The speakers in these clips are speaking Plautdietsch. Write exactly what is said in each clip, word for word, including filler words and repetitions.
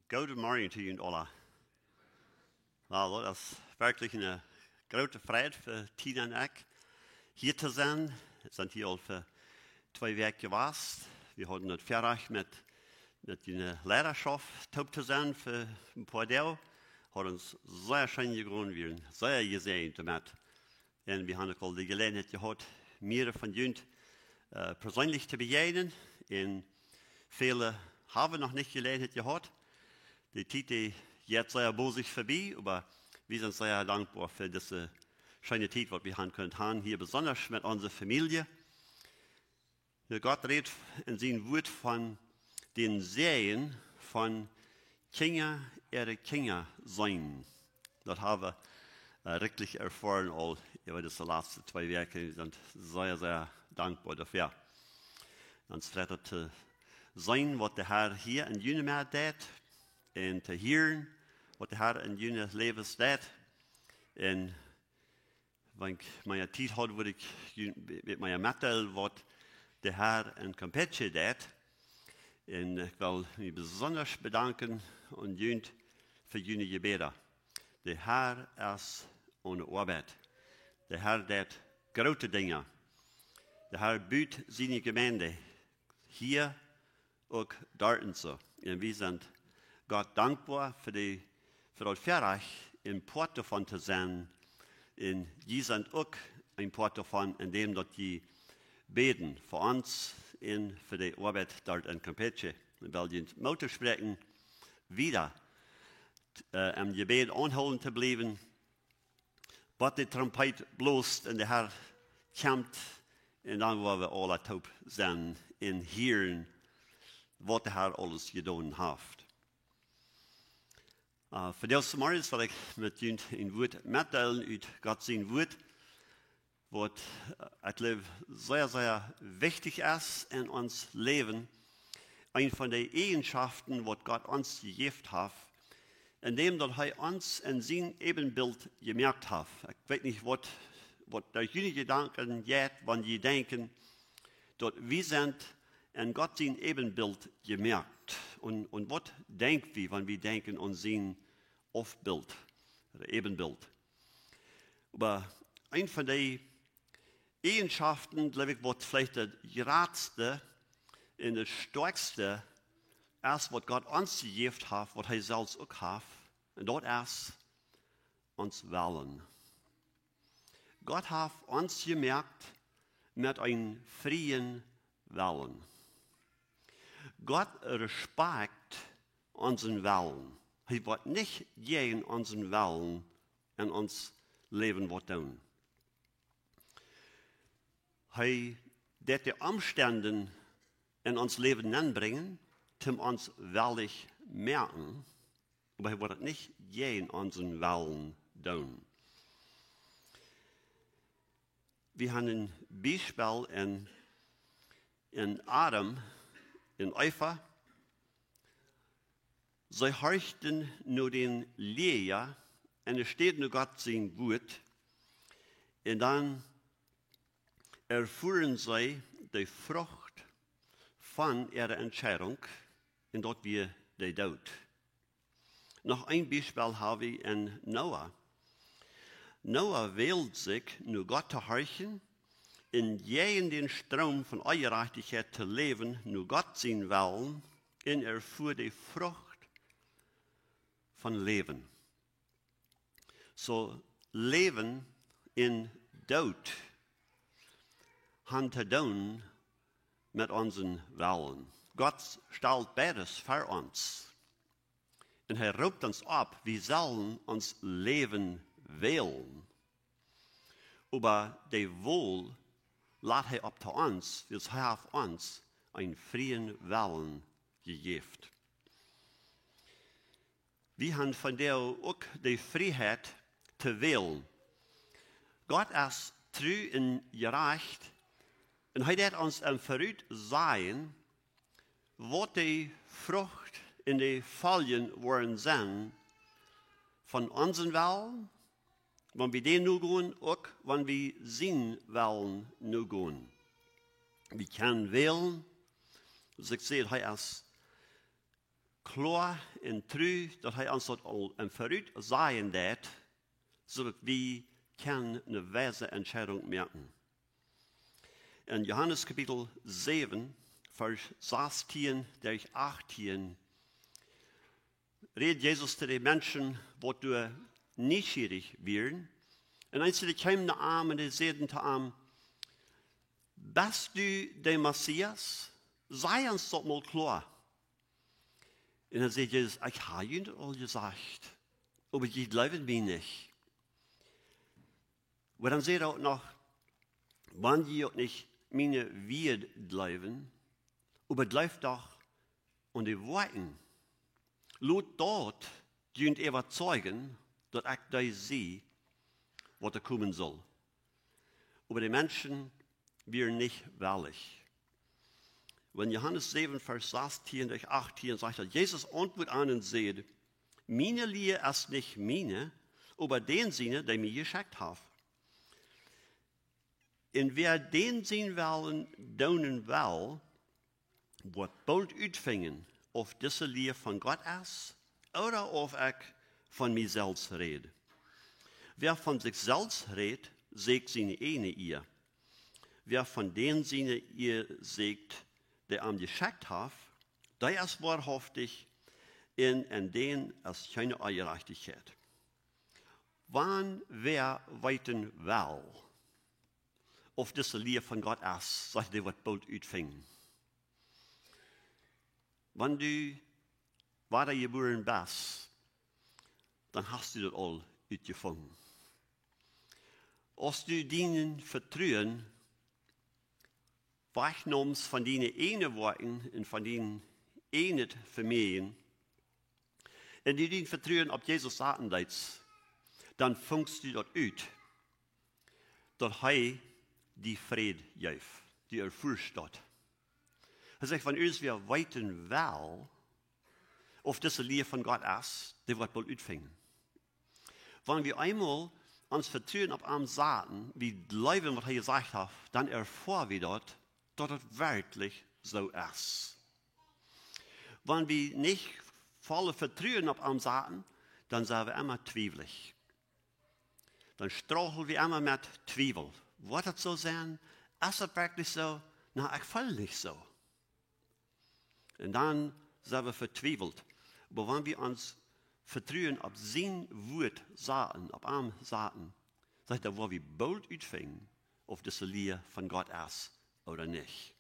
Goodemorjen to junt aula. Wow, daut es werkjlich eene groote Freid fa Tina un ekj, hia to sennen. Wie sent hia aul fa twee Wäakj jewast. Wie hauden daut Väarajcht met, met de Leidaschoft toop to sennen fa een poa Doag. Haud ons sea scheen jegonen, wie wieren sea jesäajent doamet. Un wie haben uk aul de Jeläajenheit jehaut, mearere von junt, äh, perseenlich to bejäajnen. Un väle haben noch nich Jeläajenheit jehaut. De Tiet, dee jeit sea bosich verbie, oba wie sent sea dankboa fa dise scheene Tiet, waut wie haben kunnen haben, hia besonda met onse Famielje. Nu, Gott rät en sien Wuat von dän Säajen von Kjinja äare Kjinja seenen. Daut haben wie, äh, werkjlich erfoaren aul äwa dise latste twee Wäakj. Wie sent sea, sea dankboa doafäa. Dan es daut to seenen, waut de Herr hia en june Medd deit, un to hieren, waut de Herr en june Läwes deit. Un wan ekj mea Tiet haud, wudd ekj junt bät mea metdeelen, waut de Herr en Campeche deit. Un ekj well mie besonda bedanken aun junt fa june Jebäda. De Herr es aun de Oabeit. De Herr deit groote Dinja. De Herr but siene Jemeent hia uk doa un soo. Un wie sent Gott dankboa fa de, fa daut Väarajcht, een Poat doavon to sennen. Un jie sent uk een Poat doavon, endäm daut jie bäden fa ons un fa de Oabeit doa en Campeche. Un well junt Moot toospräakjen, wieda, äh, em Jebäd aunhoolen to bliewen, waut de Trompet blost un de Herr kjemt, un dan woa wie aula toop sennen un hieren, waut de Herr aules jedonen haft. Äh, fa dise Morjes well ekj met junt een Wuat metdeelen ut Gott sien Wuat, waut, äh, ekj jleew, sea, sea wichtich es en ons Läwen. Eent von de Eajenschoften, waut Gott ons jejäft haft, endäm daut hee ons en sien Äwenbilt jemoakt haft. Ekj weet nich, waut, waut doa june Jedanken jeit, wan jie denkjen, daut wie sent en Gott sien Äwenbilt jemoakt. Un, un waut denkj wie, wan wie denkjen aun sien Aufbilt, ooda Äwenbilt? Oba eent von de Eajenschoften, jleew ekj, waut veleicht daut jratste un daut stoakjste es, waut Gott ons jejäft haft, waut hee selfst uk haft, un daut es ons Wellen. Gott haft ons jemoakt met eenen frieen Wellen. Gott respakjteet onsen Wellen. Hee woat nich jäajen onsen Wellen en ons Läwen waut doonen. Hee deit de Omstend en ons Läwen nenbrinjen, toom ons wellich moaken, oba hee woat daut nich jäajen onsen Wellen doonen. Wie haben een Biespel en, en Adam un Eva. See horchten no dän Läaja un enne Städ no Gott sien Wuat. Un dan erfuaren see de Frucht von äare Entscheidunk, un daut wia de Doot. Noch een Biespel hab wie en Noah. Noah wäld sikj, no Gott to horchen, un jäajen dän Stroom von Onjerajchtichkjeit to läwen, no Gott sien Wellen, un erfua de Frucht von Läwen. Soo, Läwen un Doot han to doonen met onsen Wellen. Gott stalt beides ver ons. Un hee roopt ons opp, wie sellen ons Läwen wälen. Oba de Wol lat hee opp to ons, wiels hee haft ons eenen frieen Wellen jejäft. Wie han vondoag uk de Frieheit to wälen. Gott es tru un jerajcht, un hee deit ons em Verut sajen, waut de Frucht un de Foljen woaren sennen von onsen Wellen, wan wie dän nogonen, uk wan wie sienen Wellen nogonen. Wie kjennen wälen, soo ekj säd, hee es kloa un tru, daut hee ons daut aul em Verut sajen deed, soo daut wie kjennen eene weise Entscheidunk moaken. En Johanes Kapitel säwen, Varsch sastieen derch achttieen, rät Jesus to de Menschen, waut doa nieschierich wieren. Un eenje kjeemen no am un dee säden to am: "Best du de Messias? Saj ons daut mol kloa." Un dan säd Jesus: "Ekj hab junt aul jesajcht, oba jie jleewen mie nich." Oba dan säd hee uk noch: "Wan jie uk nich miene Wieed jleewen, oba jleeft doch aun de Woakjen. Lot daut junt äwazeijen, daut ekj dee sie, waut doa komen saul." Oba de Menschen wieren nich wellich. Wan Johanes säwen, Varsch sastieen derch achttieen sajcht daut: "Jesus auntwuat an un säd: Miene Lia es nich miene, oba dän siene, dee mie jeschekjt haft. Un wäa dän sienen Wellen doonen well, woat boolt utfinjen, auf dise Lia von Gott es, ooda auf ekj von mie selfst räd. Wäa von sikj selfst rädt, säkjt siene ieejne Ea. Wäa von dän siene Ea säkjt, dee am jeschekjt haft, dee es woarhauftich, un en dän es kjeene Onjerajchtichkjeit." Wan wäa weeten well, auf dise Lia von Gott es, sajcht hee, dee woat boolt utfinjen. Wan du wadajebuaren best, dan hast du daut aul utjefungen. Aus du dien Vetruen wajchnomst von diene ieejne Woakjen un von dien ieejnet Vemäajen, un du dien Vetruen opp Jesus saten deetst, dan fungst du daut ut, daut hee die Fräd jeft, du erfoascht daut. Hee sajcht, wan irjentwäa weeten well, auf dise Lia von Gott es, dee woat boolt utfinjen. Wan wie eemol ons Vetruen opp am saten, wie jleewen, waut hee jesajcht haft, dan erfoa wie daut, daut et werkjlich soo es. Wan wie nich volle Vetruen opp am saten, dan sent wie emma twiewlich. Dan struggle wie emma met Twiewel. Woat daut soo sennen? Es daut werkjlich soo? Na, ekj feel nich soo. Un dan sent wie vetwiewelt. Oba wan wie ons Vetruen opp sien Wuat saten, opp am saten, sajcht hee, woa wie boolt utfinjen, auf dise Lia von Gott es ooda nich.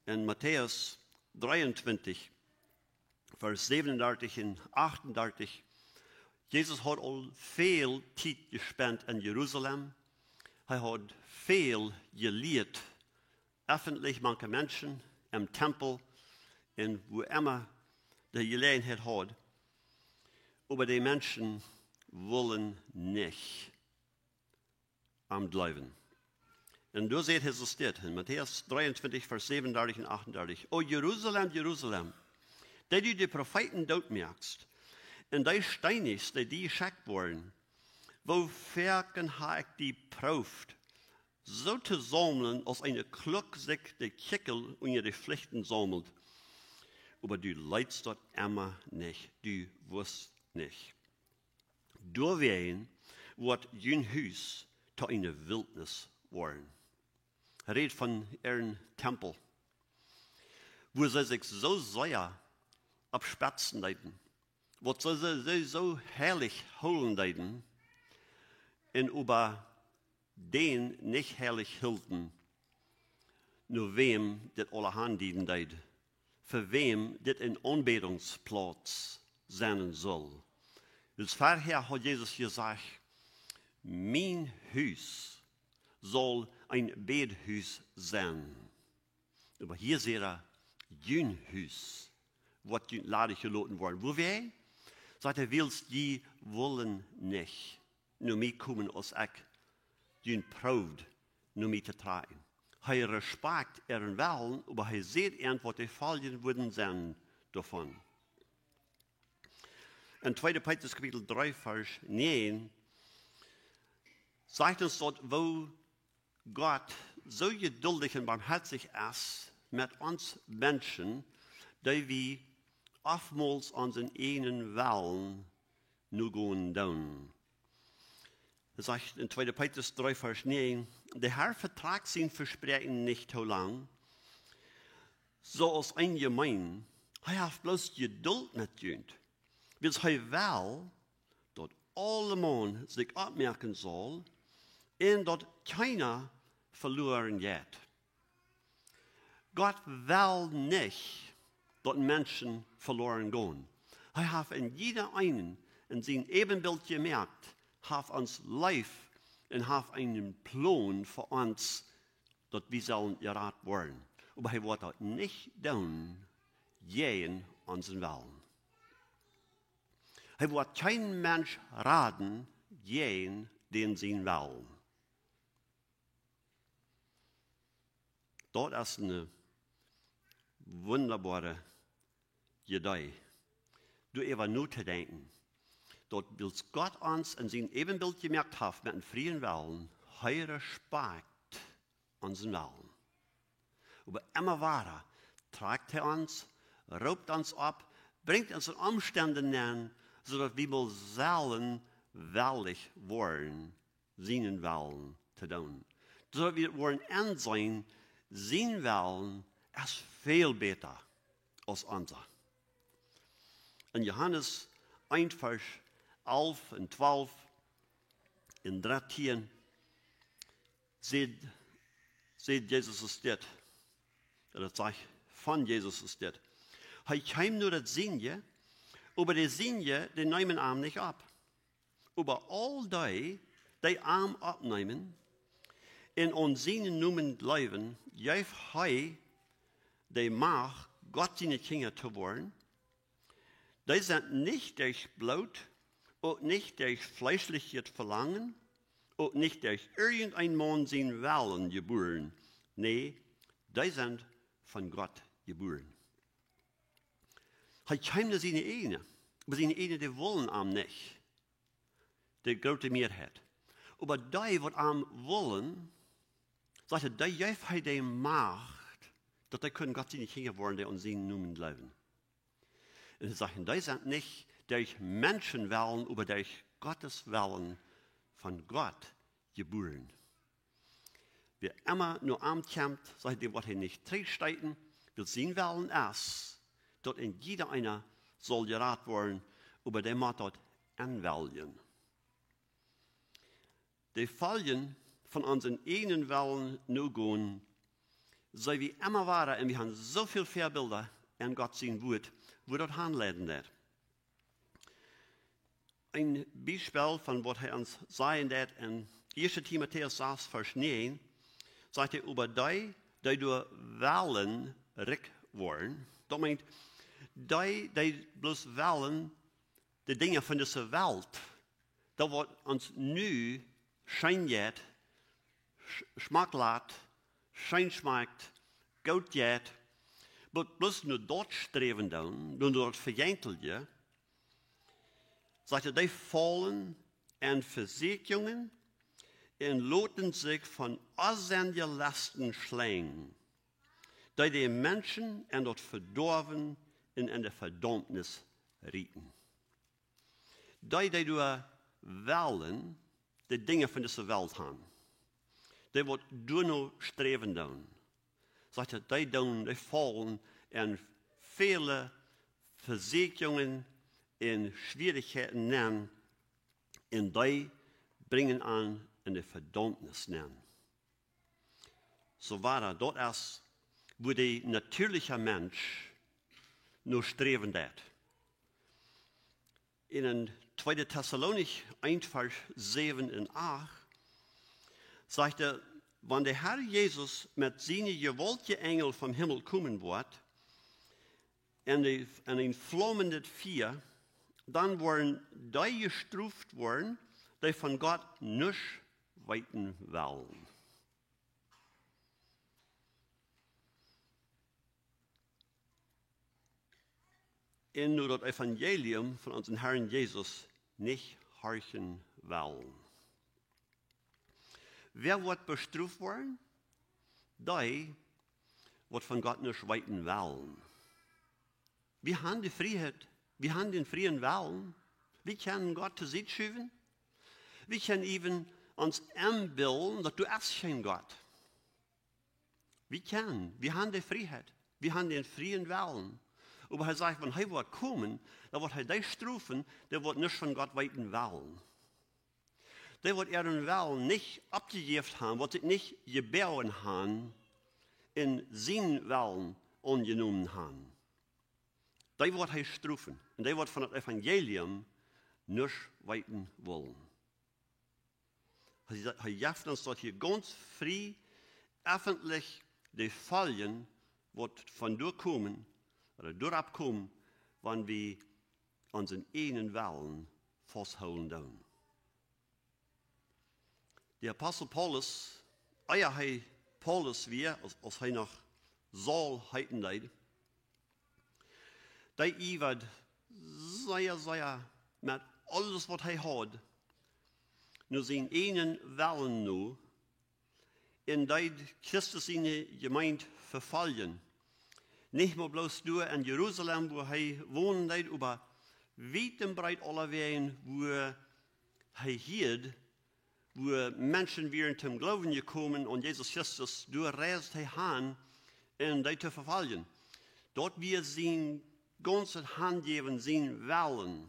En Matäus dreeuntwintich, Varsch säwenundartich un achtundartich, Jesus haud aul väl Tiet jespent en Jerusalem. Hee haud väl jelieet, effentlich mank de Menschen, em Tempel un wua emma hee Jeläajenheit haud. Oba de Menschen wullen nich am jleewen. Un doa sajcht Jesus dit en Matäus dreeuntwintich, Varsch säwenundartich un achtundartich: "O Jerusalem, Jerusalem, dee du de Profeeten dootmoakst un dee steenichst, dee die jeschekjt woaren, woo foaken hab ekj die jeprooft, soo to saumlen, aus eene Kluck sikj de Kjikjel unja de Flichten saumelt. Oba du leetst daut emma nich, du wulst nich. Doawäajen woat jun Hus to eene Wiltnis woaren." Hee rät von äaren Tempel, wua see sikj soo sea oppspetsen deeden, waut see, see, see soo heilich hoolen deeden, un oba dän nich heilich hilden, no wäm dit aula handieden deed, fa wäm dit een Aunbädungsplauz sennen sull. Wiels verhäa haud Jesus jesajcht: "Mien Hus saul een Bädhus sennen." Oba hia sajcht hee: "Jun Hus woat junt ladich jeloten woaren." Wuawäajen? Sajcht hee, wiels jie wullen nich no mie komen, aus ekj junt proowd no mie to trakjen. Hee respakjt äaren Wellen, oba hee sajcht an, waut de Foljen wudden sennen doavon. En tweede Petrus Kapitel dree, Varsch näajen sajcht ons daut, woo Gott soo jeduldich un barmhoatich es met ons Menschen, dee wie oftmols onsen eejnen Wellen nogonen doonen. Daut sajcht en tweede Petrus dree Varsch näajen: De Herr vetrakjt sien Vespräakjen nich too lang, soo aus eenje meenen. Hee haft bloos Jedult met junt, wiels hee well, daut aulemaun sikj oppmoaken saul un daut kjeena veloaren jeit. Gott well nich, daut Menschen veloaren gonen. Hee haft een jieda eenen en sien Äbenbilt jemoakt, haft ons leef un haft eenen Plon fa ons, daut wie sellen jerat woaren. Oba hee woat daut nich doonen jäajen onsen Wellen. Hee woat kjeen Mensch raden jäajen dän sien Wellen. Daut es een wundaboaret Jedee, doaräwa notodenkjen, daut wiels Gott ons en sien Äbenbilt jemoakt haft met een frieen Wellen, hee respakjt onsen Wellen. Oba emma wada trakjt hee ons, roopt ons opp, brinjt ons en Omstend nenn, soo daut wie mol sellen wellich woaren, sienen Wellen to doonen. Soo daut wie woaren enseenen, sien Wellen es väl bäta aus onsa. En Johanes eent Varsch alf un twalf un dartieen sajcht, sajcht Jesus es dit. Daut sajcht von Jesus es dit: Hee kjeem no daut Sienje, oba de Sienje, dee neemen am nich opp. Oba aul dee, dee am oppneemen un aun sienen Nomen jleewen, jeef hee de Macht, Gott siene Kjinja to woaren. Dee sent nich derch Bloot, uk nich derch fleeschlichet Velangen, uk nich derch irjent een Maun sien Wellen jebuaren. Nä, dee sent von Gott jebuaren. Hee kjeem no siene eejne, oba siene eejne, dee wullen am nich. De groote Mearheit. Oba dee, waut am wullen, sajcht hee, dee jeef hee de Macht, daut dee kunnen Gott siene Kjinja woaren, dee aun sienen Nomen jleewen. Un hee sajcht, dee sent nich derch Menschen Wellen, oba derch Gottes Wellen von Gott jebuaren. Wäa emma no am kjemt, sajcht hee, dän woat hee nich trigjstoten, wiels sien Wellen es, daut een jieda eena saul jerat woaren, oba dee mott daut enwelljen. De Foljen von onsen eejnen Wellen nogonen, see wie emma wada, un wie haben soo väl Väabilda en Gott sien Wuat, woo daut hanleiden deit. Een Biespel von waut hee ons sajen deit en ieeschte Timotäus sas Varsch näajen, sajcht hee: Oba dee, dee doa wellen rikj woaren. Daut meent, dee, dee bloos wellen de Dinja von dise Welt, daut waut ons nu scheen jeit, sch-, schmack lat, scheen schmakjt, goot jeit, bloos, bloos no daut sträwen doonen, no daut Vejenkjelje, sajcht hee, dee faulen en Vesieekjungen un loten sikj von onsenje Lesten schlenjen, dee de Menschen en daut Vedoawen un en de Vedaumnis rieten. Dee, dee doa wellen de Dinja von dise Welt haben, dee waut doano sträwen doonen, sajcht hee, dee doonen, dee faulen en väle Vesieekjungen un Schwierichkjeiten nenn, un dee brinjen an en de Vedaumnis nenn. Soo wada, daut es, woo de natieelja Mensch no sträwen deit. En tweede Tessalonicha eent Varsch säwen un acht sajcht hee: Wan de Herr Jesus met siene jewaultje Enjel vom Himmel komen woat, en de, en een flaumendet Fia, dan woaren dee jestroft woaren, dee von Gott nuscht weeten wellen. Un no daut Evangelium von onsen Herrn Jesus nich horchen wellen. Wäa woat bestroft woaren? Dee, waut von Gott nuscht weeten wellen. Wie haben die Freiheit, wie haben den freien Willen. Wie kjennen Gott to Sied schuwen. Wie kjennen äwen ons enbillen, daut doa es kjeen Gott. Wie kjennen, wie haben die Freiheit, wie haben den freien Willen. Oba hee sajcht, wan hee woat komen, dan woat hee dee strofen, dee woat nuscht von Gott weeten wellen. Dee woat äaren Willen nich oppjejäft haben, woat sikj nich jebäagen haben, un sienen Willen aunjenomen haben. Dee woat hee strofen. Un dee woat von daut Evangelium nuscht weeten wellen. Hee, hee jeft ons daut hia gaunz frie, effentlich de Foljen, waut von doa komen, ooda doaropp komen, wan wie onsen eenen Willen fausthoolen doonen. De Apostel Paulus, ea hee Paulus wia, aus, aus hee noch Saul heeten deed, dee iewad sea, sea met aules waut hee haud, no sienen eenen Wellen no, un deed Christus siene Jemeent vefoljen. Nich mau bloos doa en Jerusalem, wua hee wonen deed, oba wiet un breet aulawäajen, wua hee hieed, wua Menschen wieren toom Gloowen jekomen aun Jesus Christus, doa reisd hee han, om dee to vefoljen. Daut wia sien gaunzet Hanjäwen, sien Wellen.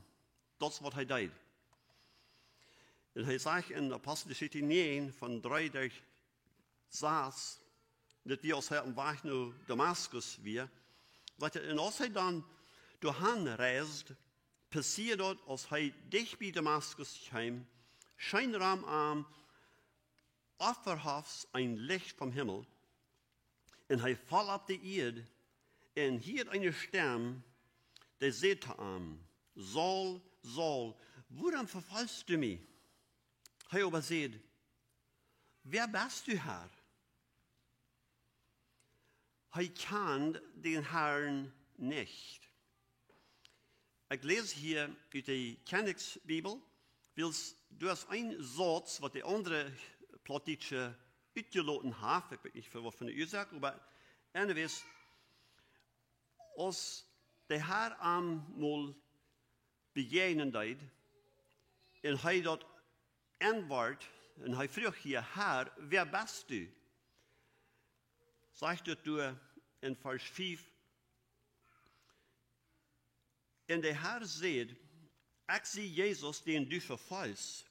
Daut es waut hee deed. Un hee sajcht en Aposteljeschicht näajen von dree derch sas, daut wia aus hee oppem Wajch no Damaskus wia, daut hee, un aus hee dan doahan reisd, passieed daut, aus hee dicht bie Damaskus kjeem, scheen rom am oppverhofs een Licht vom Himmel, un hee foll opp de Ieed, un hieed eene Stemm, dee säd to am: "Saul, Saul, wuarom vefolchst du mie?" Hee oba säd: "Wäa best du, Herr?" Hee kjand dän Herrn nich. Ekj läs hia ut de Kjennichsbibel, wiels doa es een Sauz, waut de aundre Plautdietsche utjeloten haft. Ekj weet nich fa waut fa eene Uasoak, oba anyways, aus de Herr am mol bejäajnen deed, un hee daut enwort, un hee fruach hia: "Herr, wäa best du?" Sajcht daut doa en Varsch fief: "Un de Herr säd: Ekj sie Jesus, dän du vefolchst.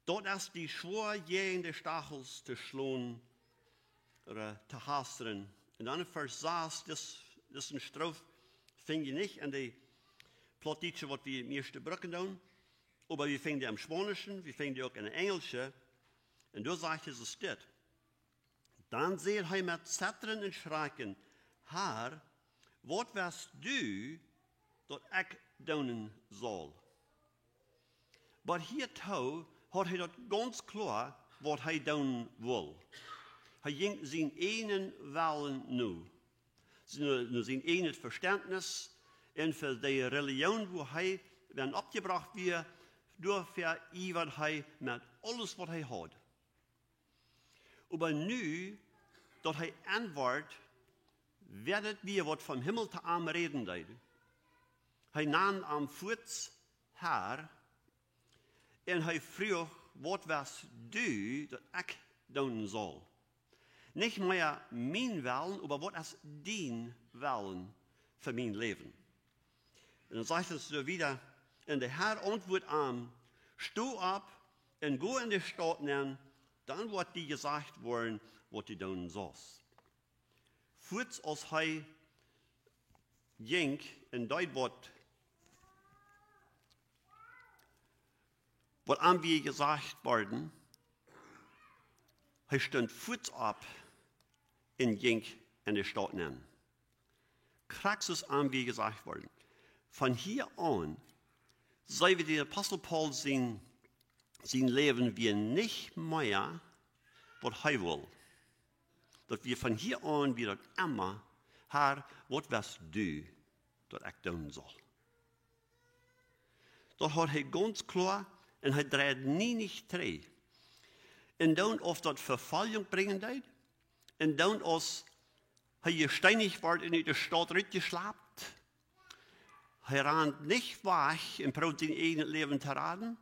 Daut es die schwoa jäajen de Stachels to schlonen ooda to hastren." Un dan en Varsch sas, dis, dise Stroof finj jie nich en de Plautdietsche, waut wie meist brucken doonen, oba wie finjen dee em Spaunischen, wie finjen dee uk en de Enjelsche. Un doa sajcht Jesus dit: Dan säd hee met Zettren un Schrakjen: "Herr, waut west du, daut ekj doonen saul?" Oba hia too haud hee daut gaunz kloa, waut hee doonen wull. Hee jinkj sienen eenen Wellen no, no, no sien eejet Vestentnis, un fa de Relijoon, wua hee dan oppjebrocht wia, doafäa iewad hee met aules, waut hee haud. Oba nu, daut hee enwort, wäa daut wia, waut vom Himmel to am räden deed. Hee nand am fuaz Herr, un hee fruach: "Waut west du, daut ekj doonen saul?" Nich mea mien Wellen, oba waut es dien Wellen fa mien Läwen? Un dan sajcht et doa wieda: "Un de Herr auntwuad am: Sto opp un go en de Staut nenn, dan woat die jesajcht woaren, waut du doonen saust." Fuaz aus hee jinkj un deed, waut, waut am wia jesajcht worden, hee stunt fuaz opp un jinkj en de Staut nenn. Krakjt aus am wia jesajcht worden. Von hia aun, see wie, de Apostel Paulus sien, sien Läwen wia nich mea, waut hee wull. Daut wia von hia aun, wia daut emma: "Herr, waut west du, daut ekj doonen saul?" Daut haud hee gaunz kloa, un hee dreid nie nich trigj. Un dan, auf daut Vefoljunk brinjen deed, un dan, aus hee jesteenicht wort un ut de Staut rutjeschlapt, Hee rand nich wajch un proowd sien eejnet Läwen to raden.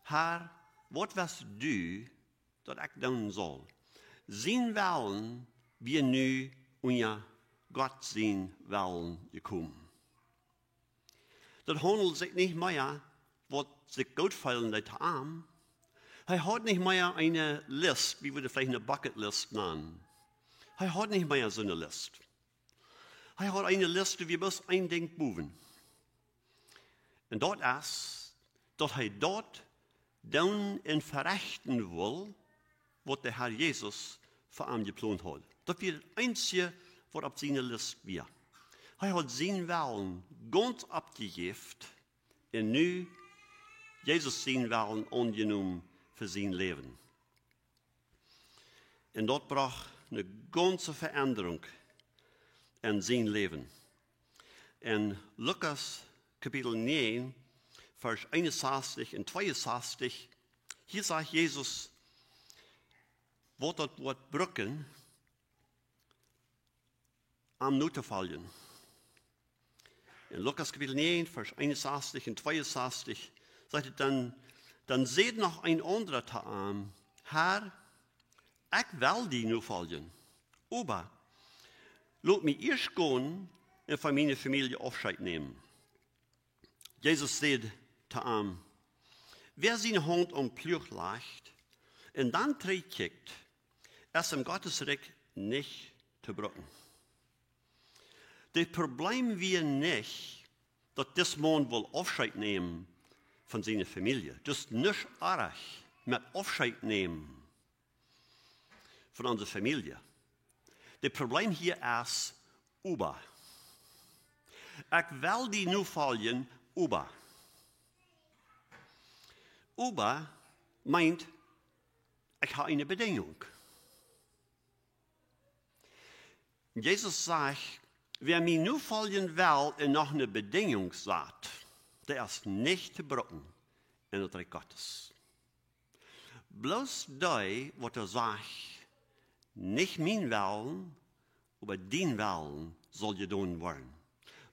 Herr, waut west du, daut ekj doonen saul? Sien Wellen wia nu unja Gott sien Wellen jekomen. Daut haundelt sikj nich mea, waut sikj goot feelen deed to am. Hee haud nich mea eene List, wie wudden veleicht eene Bucketlist nanen. Hee haud nich mea soone List. Hee haud eene List, wua bloos een Dinkj bowen. Un daut es, daut hee daut doonen un verechten wull, waut de Herr Jesus fa am jeplont haud. Daut wia daut eensje, waut opp siene List wia. Hee haud sienen Wellen gaunz oppjejäft un nu Jesus sienen Wellen aunjenomen fa sien Läwen. Un daut brocht eene gaunze Veendrunk en sien Läwen. En Lukas Kapitel näajen, Varsch eenunsastich un tweeunsastich, hia sajcht Jesus, waut daut woat brucken, am notofoljen. En Lukas Kapitel näajen, Varsch eenunsastich un tweeunsastich sajcht et dan, dan säd noch een aundra to am: Herr, ekj well die nofoljen, oba lot mie ieescht gonen un von miene Famielje Aufscheet nämen. Jesus säd to am: Wäa siene Haunt aum Pluach lajcht un dan trigjkjikjt, es em Gottes Rikj nich to brucken. Daut Probleem wia nich, daut dis Maun wull Aufscheet nämen von siene Famielje. Daut es nuscht oajch met Aufscheet nämen von onse Famielje. Daut Probleem hia es oba. Ekj well die nofoljen, oba. Oba meent, ekj hab eene Bedingung. Jesus sajcht, wäa mie nofoljen well un noch eene Bedingung sat, dee es nich to brucken en daut Rikj Gottes. Bloos dee, waut doa sajcht, nich mien Wellen, oba dien Wellen saul jedonen woaren.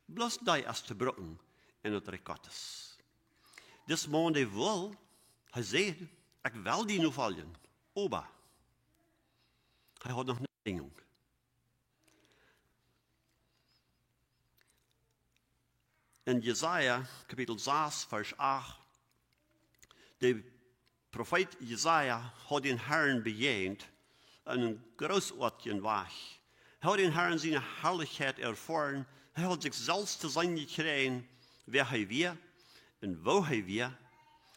Bloos dee es to brucken en daut Rikj Gottes. Dis Maun, dee wull, hee säd: Ekj well die nofoljen, oba hee haud noch eene Bedingung. En Jesaja Kapitel sas, Varsch acht, de Profeet Jesaja haud dän Herrn bejäajent en een grootoatjen Wajch. Hee haud dän Herrn siene Harlichkjeit erfoaren. Hee haud sikj selfst to seenen jekjräajen, wäa hee wia un woo hee wia.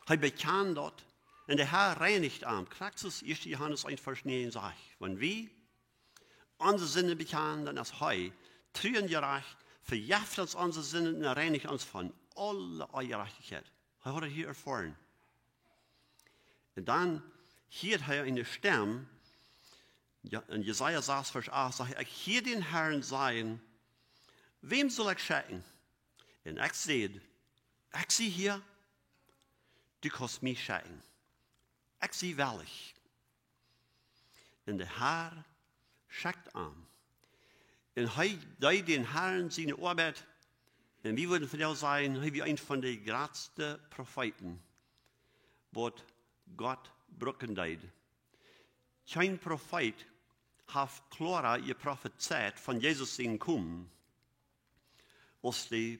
Hee bekjand daut. Un de Herr reinicht am. Krakjt soo aus ieeschte Johanes eent Varsch näajen sajcht: Wan wie onse Sinden bekjanen, dan es hee tru un jerajcht, vejeft ons onse Sinden un reinicht ons von aule Onjerajchtichkjeit. Hee haud et hia erfoaren. Un dan hieed hee eene Stemm, jo, en Jesaja sas Varsch acht sajcht: Ekj hieed dän Herrn sajen: Wäm saul ekj schekjen? Un ekj säd: Ekj sie hia, du kaust mie schekjen. Ekj sie wellich. Un de Herr schekjt am. Un hee deed dän Herrn siene Oabeit. Un wie wudden vondoag sajen, hee wia een von de jratste Profeeten, waut Gott brucken deed. Kjeen Profeet haft kloara jeprofezeit von Jesus sien Komen aus de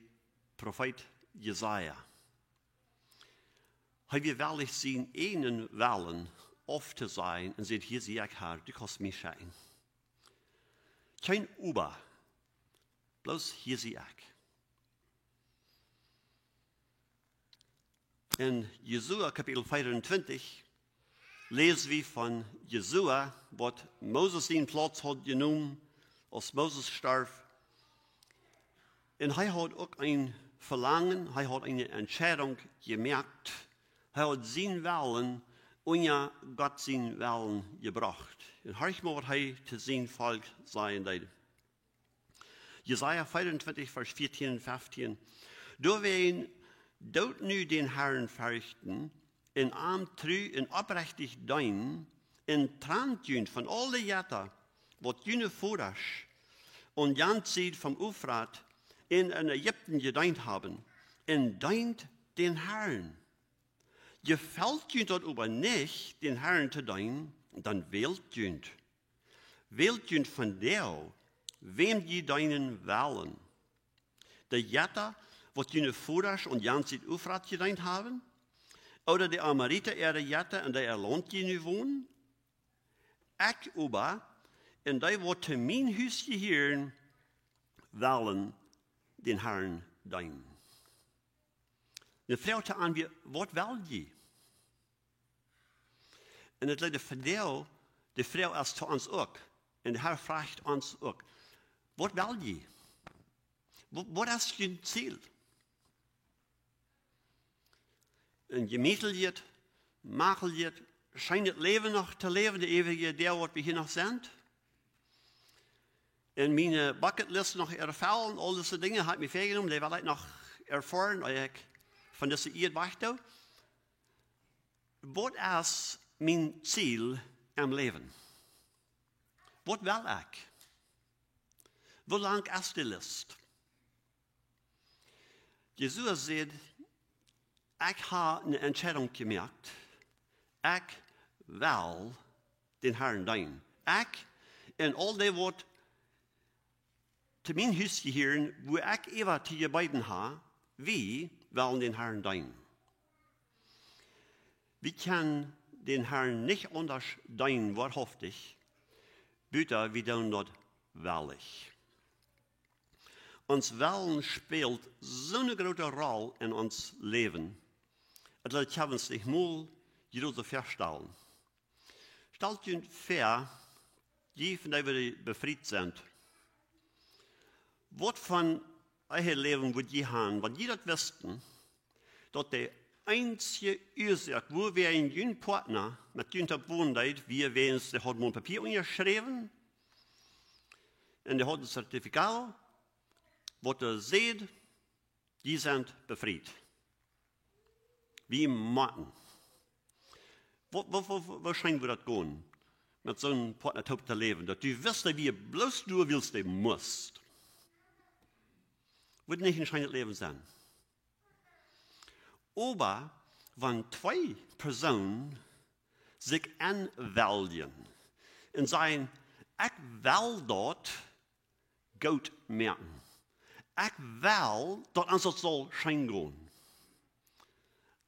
Profeet Jesaja. Hee wia wellich, sienen eejnen Wellen auftosajen un säd: Hia sie ekj, Herr, du kaust mie schekjen. Kjeen oba, bloos: Hia sie ekj. En Josua Kapitel vea un twintich läs wie von Josua, waut Moses sienen Plauz haud jenomen, aus Moses storf. Un hee haud uk een Velangen, hee haud eene Entscheidunk jemoakt. Hee haud sienen Wellen unja Gott sienen Wellen jebrocht. Un horcht mol, waut hee to sien Volkj sajen deed. Jesaja vea un twintich, Varsch vieetieen un feftieen. Doawäajen doot nu dän Herrn ferchten un am tru un oprechtich deenen, un trant junt von aul de Jetta, waut june Vodasch aun jant Sied vom Eufrat en, en Ägipten jedeent haben, un deent dän Herrn. Jefelt junt daut oba nich, dän Herrn to deenen, dan wält junt. Wält junt von dee, wäm jie deenen wellen. De Jetta, waut june Vodasch aun jane Sied Eufrat jedeent haben, ooda de Amorita äare Jetta, en dee äa Launt jie nu wonen? Ekj oba un dee, waut to mien Hus jehieren, wellen dän Herrn deenen. De Froag to an wia: Waut well jie? Un daut leet de Froag, de Froag es to ons uk. Un de Herr froagt ons uk: Waut well jie? Wa-, waut es jun Ziel? Een jemietlichet, maklichet, scheenet Läwen noch to läwen, de eewje Doag, waut wie hia noch sent? Un miene Bucketlist noch erfellen, aul dise Dinja ha ekj mie väajenomen, dee well ekj noch erfoaren, ea ekj von dise Ieed wajch doo. Waut es mien Ziel em Läwen? Waut well ekj? Woo lang es de List? Jesus säd: Ekj ha eene Entscheidunk jemoakt. Ekj well dän Herrn deenen. Ekj un aul dee, waut to mien Hus jehieren, wua ekj äwa to jebeeden ha, wie wellen dän Herrn deenen. Wie kjennen dän Herrn nich aundasch deenen, woarhauftich, buta wie doonen daut wellich. Ons Wellen spält soone groote Roll en ons Läwen, daut kjenn wie ons nich mol jrod soo väastalen. Stalt junt väa, jie, von dee waut befriet sent, waut fa een Läwen wudd jie han, wan jie daut wisten, daut de eensje Uasoak, wuawäajen jun Partna met junt toop wonen deed, wia wäajens dee haud mol een Papia unjaschräwen un dee haud een Zertifikat, waut doa säd: Jie sent befriet. Wie motten. Woo, woo, woo, woo scheen wudd daut gonen, met soon Partna toop to läwen, daut du wist, dee wia bloos doa, wiels dee must? Wudd nich een scheenet Läwen sennen. Oba wan twee Persoonen sikj enweljen un sajen: Ekj well daut goot moaken. Ekj well, daut ons daut saul scheen gonen.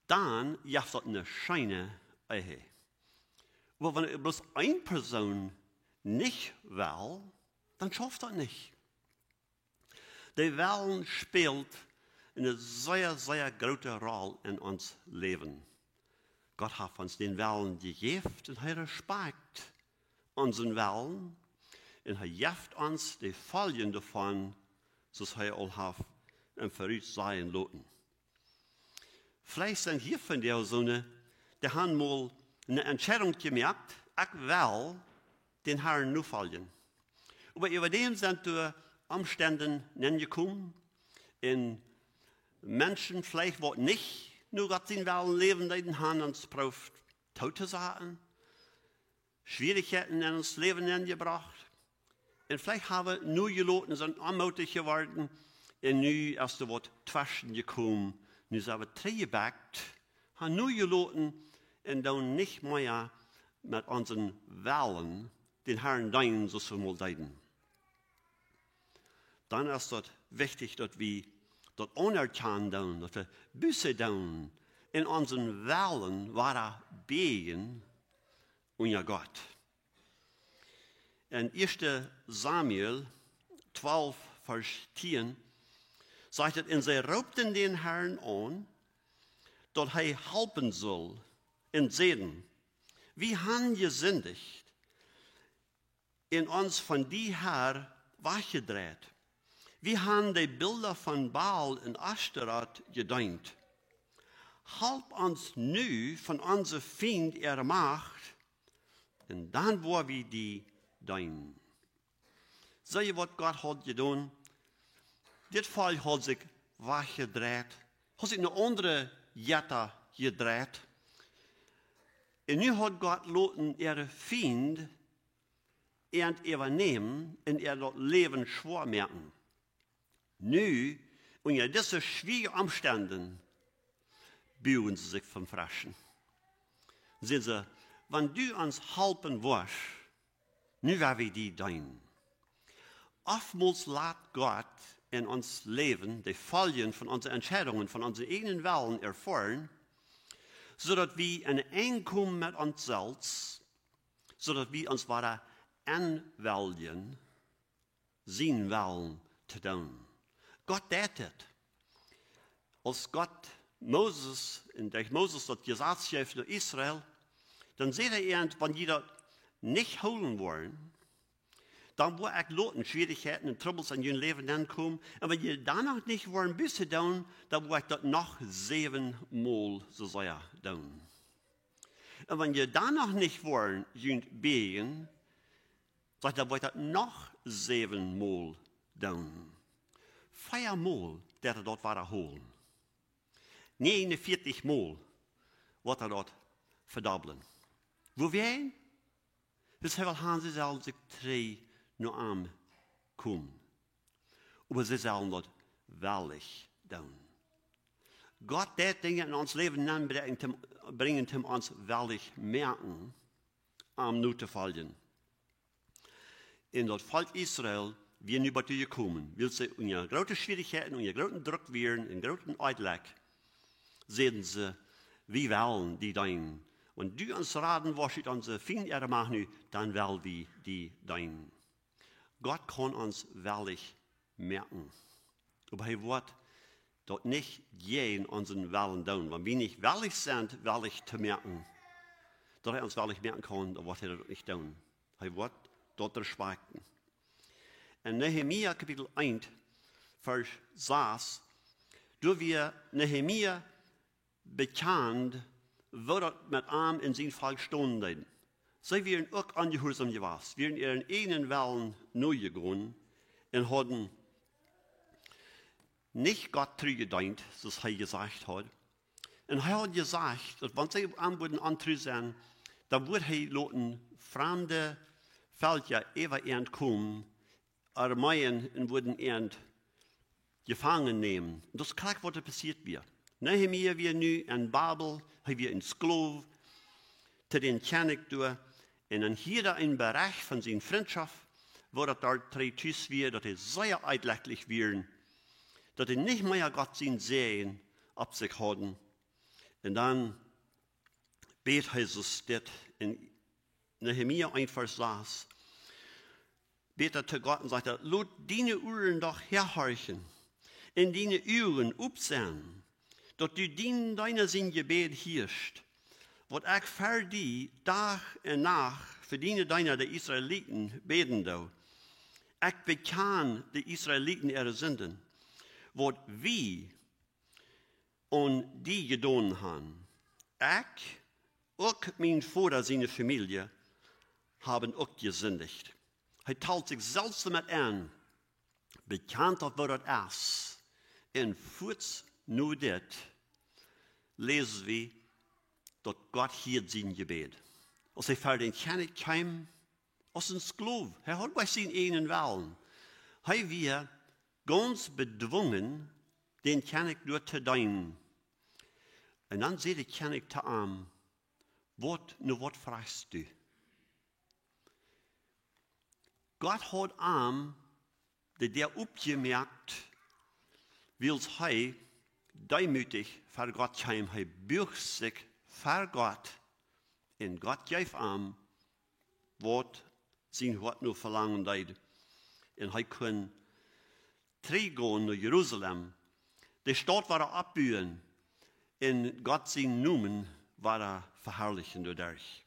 Dan jeft daut eene scheene Ehe. Oba wan bloos eene Persoon nich well, dan schauft daut nich. De Wellen spält eene sea, sea groote Roll en ons Läwen. Gott haft ons dän Wellen jejäft un hee respakjt onsen Wellen un hee jeft ons de Foljen doavon, soo aus hee aul haft em Verut sajen loten. Veleicht sent hia vondoag soone, dee han mol eene Entscheidunk jemoakt: Ekj well dän Herrn nofoljen. Oba äwa däm sent doa Omstend nenjekomen un Menschen veleicht, waut nich no Gott sien Wellen läwen deeden, han ons proowt doot to saten, Schwierichkjeiten en ons Läwen nenjebrocht. Un veleicht ha wie nojeloten, sent onmootich jeworden. Un nu es doa waut tweschen jekomen. Nu sent wie trigjjebakjt, ha nojeloten un doonen nich mea met onsen Wellen dän Herrn deenen, soo aus wie mol deeden. Dan es daut wichtich, daut wie daut aunerkjanen doonen, daut wie Buße doonen un onsen Wellen wada bäjen unja Gott. En ieeschte Samuel twalf, Varsch tieen, sajcht et: Un see roopten dän Herrn aun, daut hee halpen sull, un säden: Wie han jesindicht un ons von die, Herr, wajchjedreit. Wie han de Bilda von Baal un Aschtarot jedeent. Halp ons nu von onse Fiend äare Macht, un dan woa wie die deenen. See jie, waut Gott haud jedonen? Dit Volkj haud sikj wajchjedreit, haud sikj no aundre Jetta jedreit. Un nu haud Gott loten äare Fiend an äwanämen un äa daut Läwen schwoa moaken. Nu, unja dise schwiere Omstend, buagen see sikj vom Freschen. Säden see: "Wan du ons halpen woascht, nu woa wie die deenen." Oftmols lat Gott en ons Läwen de Foljen von onse Entscheidungen, von onsen eejnen Wellen erfoaren, soo daut wie en Enj komen met ons selfst, soo daut wie ons woaren enweljen, sienen Wellen to doonen. Gott deit dit. Aus Gott Moses, un derch Moses daut Jesaz jeef no Israel, dan säd hee an: "Wan jie daut nich hoolen woaren, dan woa ekj loten Schwierichkjeiten un Trubbels en jun Läwen nenkomen. Un wan jie dan noch nich woaren Buße doonen, dan woa ekj daut noch säwenmol soo sea doonen. Un wan jie dan noch nich woaren junt bäajen, sajcht, dan woa ekj daut noch säwenmol doonen." Veamol deed hee daut wadahoolen. Näajenunvieetichmol woat hee daut vedobblen. Wuawäajen? Wiels hee well han, see sellen sikj trigj no am komen. Oba see sellen daut wellich doonen. Gott deit Dinja en ons Läwen nenbrinjen, om, brinjen, om ons wellich moaken, am notofoljen. Un daut Volkj Israel wia nu bat doa jekomen, wiels see unja groote Schwierichkjeiten, unja grooten Druck wieren, en grooten Onjlekj, säden see: "Wie wellen die deenen. Wan du ons raden woascht ut onse Fiend äare Macht nu, dan well wie die deenen." Gott kaun ons wellich moaken. Oba hee woat daut nich jäajen onsen Wellen doonen. Wan wie nich wellich sent, wellich to moaken, daut hee ons wellich moaken kaun, dan woat hee daut nich doonen. Hee woat daut respakjten. En Nehemia Kapitel eent, Varsch sas, doa wia Nehemia bekjant, woo daut met am un sien Volkj stonen deed. See wieren uk onjehuarsom jewast, wieren äaren eejnen Wellen nojegonen un hauden nich Gott tru jedeent, soo aus hee jesajcht haud. Un hee haud jesajcht, daut wan see am wudden ontru sennen, dan wudd hee loten framde Velkja äwa an komen, Armeeen, un wudden an jefangen nämen. Un daut es krakjt waut doa passieet wia. Nehemia wia nu en Babel, hee wia een Sklow to dän Kjennich doa. Un dan hieed hee een Bericht von siene Frintschoft, woo daut doa trigj tus wia, daut dee sea onjlekjlich wieren, daut dee nich mea Gott sienen Säajen opp sikj hauden. Un dan bät hee soo dit en Nehemia eent Varsch sas. Bät hee to Gott un sajcht: "Lot diene Uaren doch häahorchen, un diene Uagen op sennen, daut du dienen Deena sien Jebäd hieescht, waut ekj fa die Dach un Nacht fa diene Deena, de Israeliten, bäden doo. Ekj bekjan de Israeliten äare Sinden, waut wie aun die jedonen han. Ekj, uk mien Voda siene Famielje, haben uk jesindicht." Hee talt sikj selfst met en, bekjant daut, woo daut es. Un fuaz no dit läs wie, daut Gott hieed sien Jebäd. Aus hee ver dän Kjennich kjeem, aus een Sklow, hee haud bloos sienen eejnen Wellen. Hee wia gaunz bedwungen, dän Kjennich doa to deenen. Un dan säd de Kjennich to am: "Waut, no waut frajchst du?" Gott haud am de Däa opjemoakt, wiels hee deemootich ver Gott kjeem. Hee buag sikj ver Gott, un Gott jeef am, waut sien Hoat no velangen deed. Un hee kunn trigjgonen no Jerusalem, de Staut wada oppbuen, un Gott sienen Nomen wada veharlichen doaderch.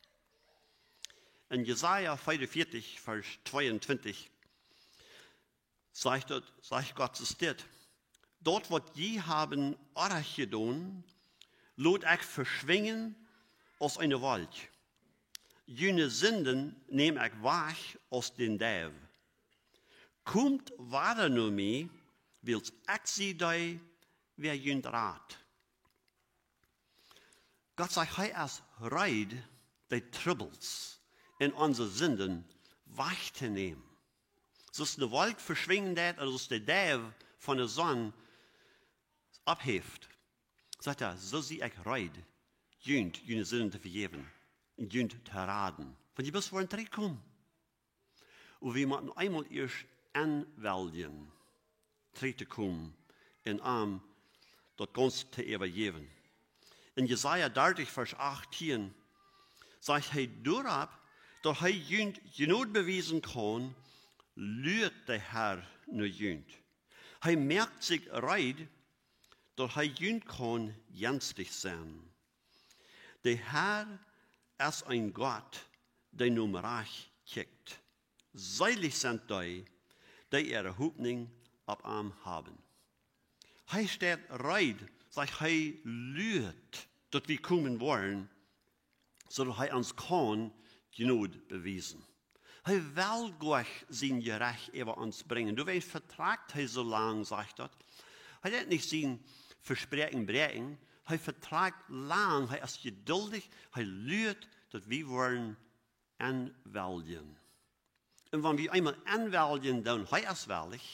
En Jesaja veeaunvieetich, Varsch tweeuntwintich, sajcht daut, sajcht Gott soo dit: "Daut, waut jie haben orrajcht jedonen, lot ekj veschwinjen aus eene Wolkj. June Sinden näm ekj wajch aus dän Deiw. Komt wada no mie, wiels ekj sie dee, wäa junt rat." Gott sajcht, hee es reed, de Trubbels un onse Sinden wajchtonämen. Soo aus de Wolkj veschwinjen deit, un soo aus de Deiw von de Sonn oppheeft, sajcht hee: "Soo sie ekj reed, junt june Sinden to vejäwen un junt to raden." Wan jie bloos woaren trigjkomen. Oba wie motten eemol ieescht enwelljen, trigjtokomen un am daut gaunz to äwajäwen. En Jesaja dartich, Varsch achtieen, sajcht hee: "Doaropp, daut hee junt Jnod bewiesen kaun, luat de Herr no junt. Hee moakt sikj reed, daut hee junt kaun jenstich sennen." De Herr es een Gott, dee nom Rajcht kjikjt. Seelich sent dee, dee äare Hopninj opp am haben. Hee steit reed, sajcht hee, luat, daut wie komen woaren, soo daut hee ons kaun Jnod bewiesen. Hee well goa sien Jerecht äwa ons brinjen. Doawäajen vetrakjt hee soo lang, sajcht daut. Hee deit nich sien Vespräakjen bräakjen. Hee vetrakjt lang, hee es jeduldich, hee luat, daut wie woaren enwelljen. Un wan wie eemol enwelljen, dan hee es wellich.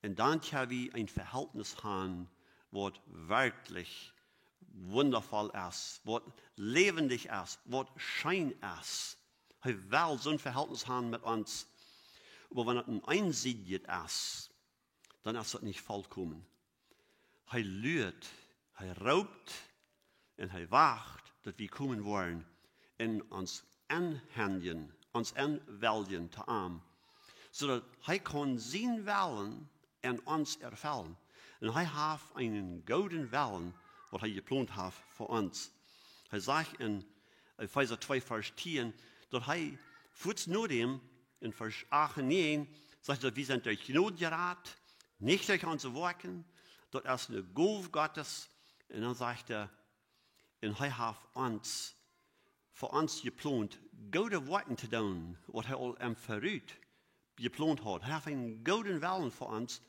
Un dan kjenn wie een Vehältnis han, waut werkjlich wundavoll es, waut läwendich es, waut scheen es. Hee well soon Vehältnis han met ons. Oba wan et een eensiedjet es, dan es daut nich vollkomen. Hee luat, hee roopt un hee wacht, daut wie komen woaren un ons enhendjen, ons enwelljen to am, soo daut hee kaun sienen Wellen en ons erfellen. Un hee haft eenen gooden Wellen, waut hee jeplont haft fa ons. Hee sajcht en Efeesa twee, Varsch tieen, daut hee fuaz no däm, en Varsch acht un näajen, sajcht daut: "Wie sent derch Jnod jerat, nich derch onse Woakjen, daut es eene Gow Gottes." Un dan sajcht hee: "Un hee haft ons, fa ons jeplont, goode Woakjen to doonen, waut hee aul em Verut jeplont haud." Hee haft eenen gooden Wellen fa ons,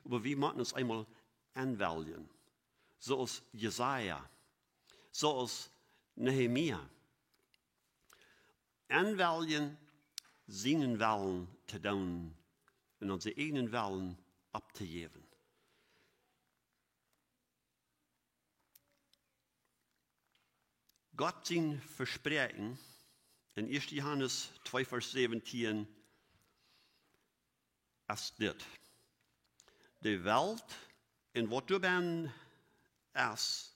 oba wie motten ons eemol enwelljen. Soo aus Jesaja, soo aus Nehemia. Enwelljen, sienen Wellen to doonen un onse eejne Wellen opptojäwen. Gott sien Vespräakjen en ieeschte Johanes twee, Varsch säwentieen es dit: "De Welt un waut doabennen es,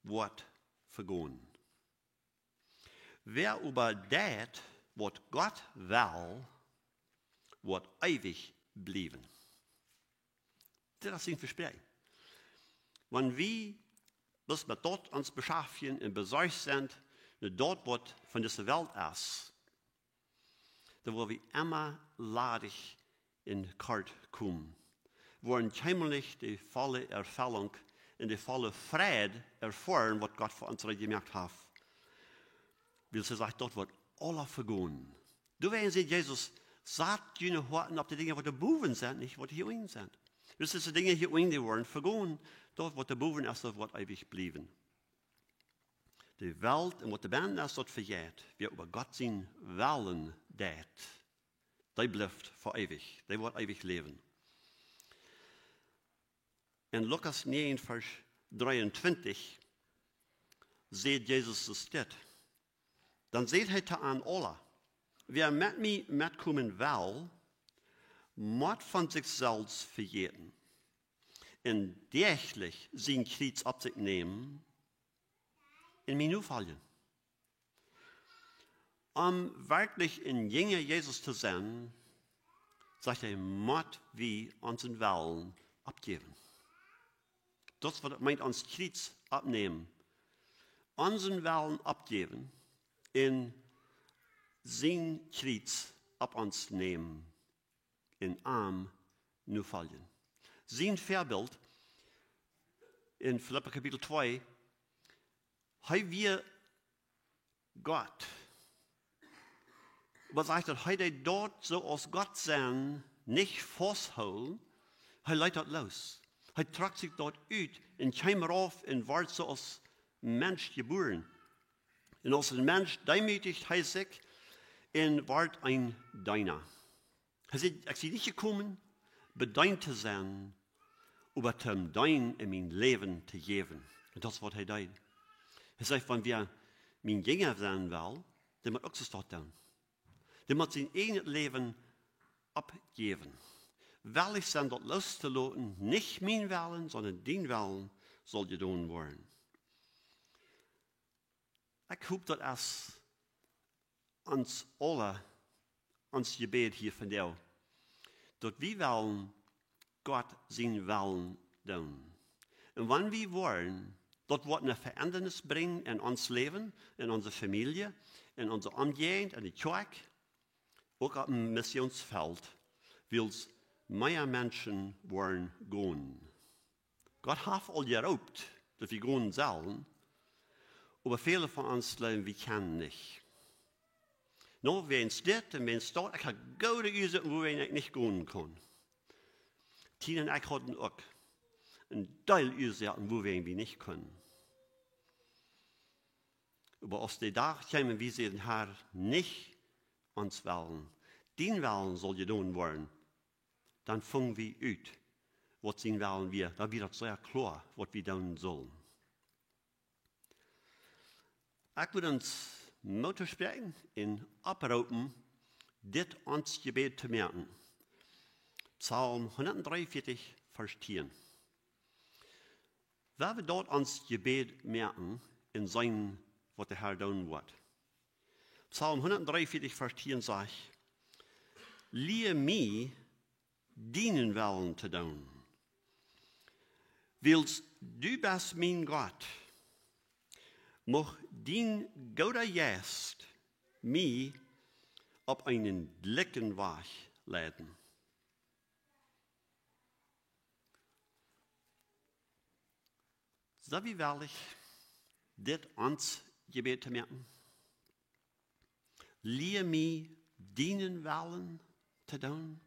woat vegonen. Wäa oba deit, waut Gott well, woat eewich bliewen." Dit es sien Vespräakjen. Wan wie bloos met daut ons beschaftjen un besorcht sent, no daut, waut von dise Welt es, dan woa wie emma ladich un kort komen. Woaren kjeenmol nich de volle Erfellunk un de volle Freid erfoaren, waut Gott fa ons reed jemoakt haft. Wiels hee sajcht, daut woat aules vegonen. Doawäajen sajcht Jesus: "Sat june Hoaten opp de Dinja, waut doa bowen sent, nich waut hia unjen sent." Wiels dise Dinja hia unjen, dee woaren vegonen. Daut, waut doa bowen es, daut woat eewich bliewen. De Welt un waut doabennen es, daut vejeit. Wäa oba Gott sienen Wellen deit, dee blift fa eewich. Dee woat eewich läwen. En Lukas näajen, Varsch dreeuntwintich, sajcht Jesus dit. Dan säd hee to an aula: "Wäa met mie metkomen well, mott von sikj selfst vejäten un däachlich sien Kjriez opp sikj nämen un mie nofoljen." Om werkjlich een Jinja Jesus to sennen, sajcht hee, mott wie onsen Wellen oppjäwen. Daut es, waut et meent, ons Kjriez oppnämen. Onsen Wellen oppjäwen un sien Kjriez opp ons nämen un am nofoljen. Sien Väabilt en Filippa Kapitel twee, hee wia Gott. Oba sajcht daut, hee deed daut soo aus Gott sennen nich fausthoolen, hee leet daut loos. Hee trock sikj daut ut un kjeem rauf un wort soo aus Mensch jebuaren. Un aus een Mensch deemootijcht hee sikj un wort een Deena. Hee säd: "Ekj sie nich jekomen, bedeent to sennen, oba toom deenen en mien Läwen to jäwen. Un daut es waut hee deed. Hee säd, wan wäa mien Jinja sennen well, dee mott uk soo waut doonen. Dee mott sien eejnet Läwen oppjäwen. Wellich sennen daut loostoloten, nich mien Wellen, sonda dien Wellen saul jedonen woaren. Ekj hop daut es ons aula, ons Jebäd hia vondoag, daut wie wellen Gott sienen Wellen doonen. Un wan wie woaren, daut woat eene Veendrunk brinjen en ons Läwen, en onse Famielje, en onse Omjäajent, en de Kjoakj, uk opp een Missionsfelt, wiels mea Menschen woaren gonen. Gott haft aul jeroopt, daut wie gonen sellen, oba väle von ons jleewen, wie kjennen nich. Nu, wäajen dit un wäajen daut, ekj hab goode Uasoaken, wuarom ekj nich gonen kaun. Tina un ekj hauden uk een Deel Uasoaken, wuarom wie nich kunnen. Oba aus de Dach kjeem, wie säden, Herr, nich ons Wellen, dien Wellen saul jedonen woaren, dan fungen wie ut, waut sien Wellen wia. Dan wia daut sea kloa, waut wie doonen sullen. Ekj well ons Moot toospräakjen un opproopen, dit ons Jebäd to moaken. Psalm hundatdreeunvieetich, Varsch tieen. Wan wie daut ons Jebäd moaken un seenen, waut de Herr doonen woat. Psalm hundatdreeunvieetich, Varsch tieen sajcht: Lia mie, dienen Wellen to doonen. Wiels du best mien Gott, mucht dien gooda Jeist mie opp eenen jlikjen Wajch leiden. Sent wie wellich, dit ons Jebäd to moaken? Lia mie, dienen Wellen to doonen.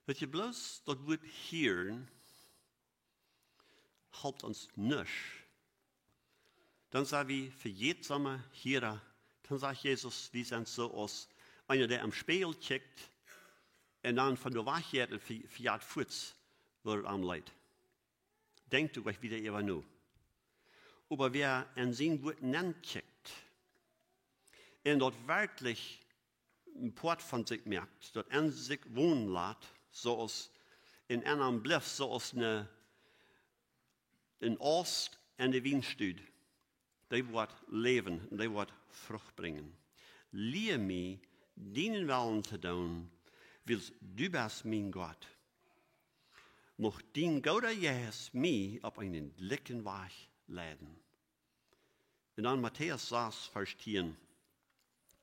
Daut je bloos daut Wuat hieren, halpt ons nuscht. Dan sent wie vejätsome Hiera. Dan sajcht Jesus, wie sent soo aus eena, dee em Spieejel kjikjt un dan von doa wajch jeit un ve-, vejät fuaz, woo et am jeit. Denkjt doa nich wieda äwa no. Oba wäa en sien Wuat nenkjikjt un daut werkjlich een Poat von sikj moakt, daut en sikj wonen lat, soo aus en eenem blift, soo aus een, een Aust en de Wienstock, dee woat läwen un dee woat Frucht brinjen. Lia mie, dienen Wellen to doonen, wiels du best mien Gott. Mucht dien gooda Jeist mie opp eenen jlikjen Wajch leiden. Un dan Matäus sas, Varsch tieen: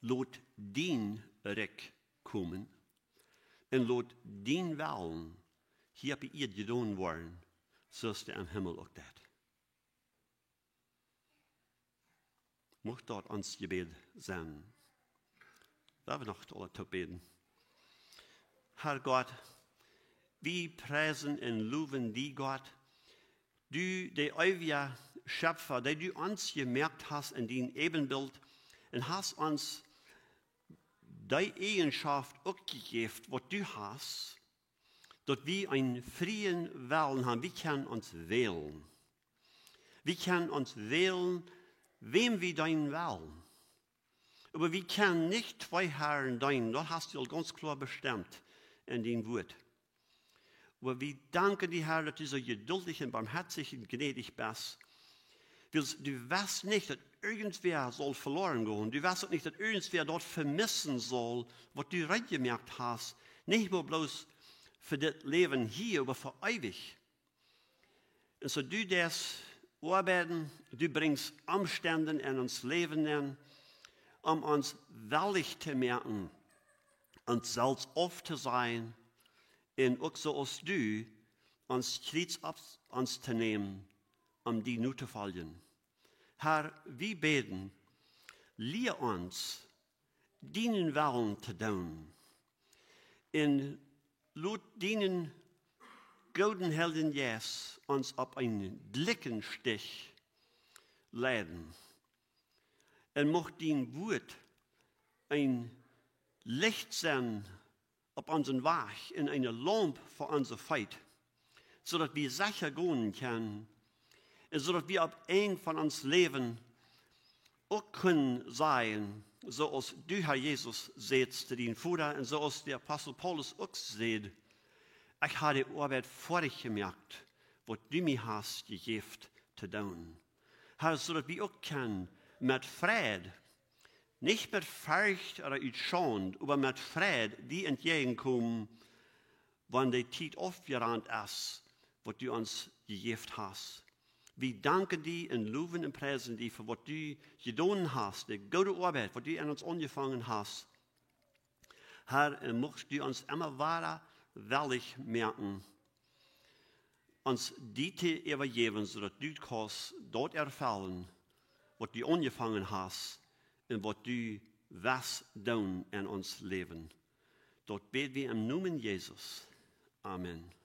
Lot dien Rikj komen un lot dien Wellen hia opp de Ieed jedonen woaren, soo aus et em Himmel uk deit. Mucht daut ons Jebäd sennen. Lot ons noch aula toop bäden. Herr Gott, wie priesen un lowen die, Gott, du, de eewja Schepfa, dee du ons jemoakt hast en dien Äwenbilt un hast ons dee Eejenschoft uk jejäft, waut du hast, daut wie eenen frieen Wellen haben. Wie kjennen ons wälen. Wie kjennen ons wälen, wäm wie deenen wellen. Oba wie kjennen nich twee Harn deenen. Daut hast du aul gaunz kloa bestemt en dien Wuat. Oba wie danken die, Herr, daut du soo jeduldich un boamhoatich un jnädich best. Wiels du weetst nich, daut irjentwäa saul veloaren gonen. Du weetst uk nich, daut irjentwäa daut vemissen saul, waut du reed jemoakt hast. Nich mau bloos fa dit Läwen hia, oba fa eewich. Un soo du deist oabeiden, du brinjst Omstend en ons Läwen en, om ons wellich to moaken, ons selfst auftosajen un uk soo aus du ons Kjriez opp ons to nämen, om die notofoljen. Herr, wie bäden, lia ons dienen Wellen to doonen. Un lot dienen gooden Heiljen Jeist ons opp eenen jlikjen Stich leiden. Un mucht dien Wuat een Licht sennen opp onsen Wajch un eene Laump fa onse Feet, soo daut wie secha gonen kjennen un soo daut wie opp Enj von ons Läwen uk kjennen sajen, soo aus du, Herr Jesus, sädst to dien Voda un soo aus de Apostel Paulus uk säd: Ekj ha de Oabeit foadich jemoakt, waut du mie hast jejäft to doonen. Herr, soo daut wie uk kjennen met Freid, nich met Forcht ooda ut Schaund, oba met Freid die entjäajenkomen, wan de Tiet aufjerant es, waut du ons jejäft hast. Wie danken die un lowen un priesen die fa waut du jedonen hast, de goode Oabeit, waut du aun ons aunjefongen hast. Herr, un muchst du ons emma wada wellich moaken, ons die to äwajäwen, soo daut du kaust daut erfellen, waut du aunjefongen hast un waut du west doonen en ons Läwen. Daut bäd wie em Nomen Jesus. Amen.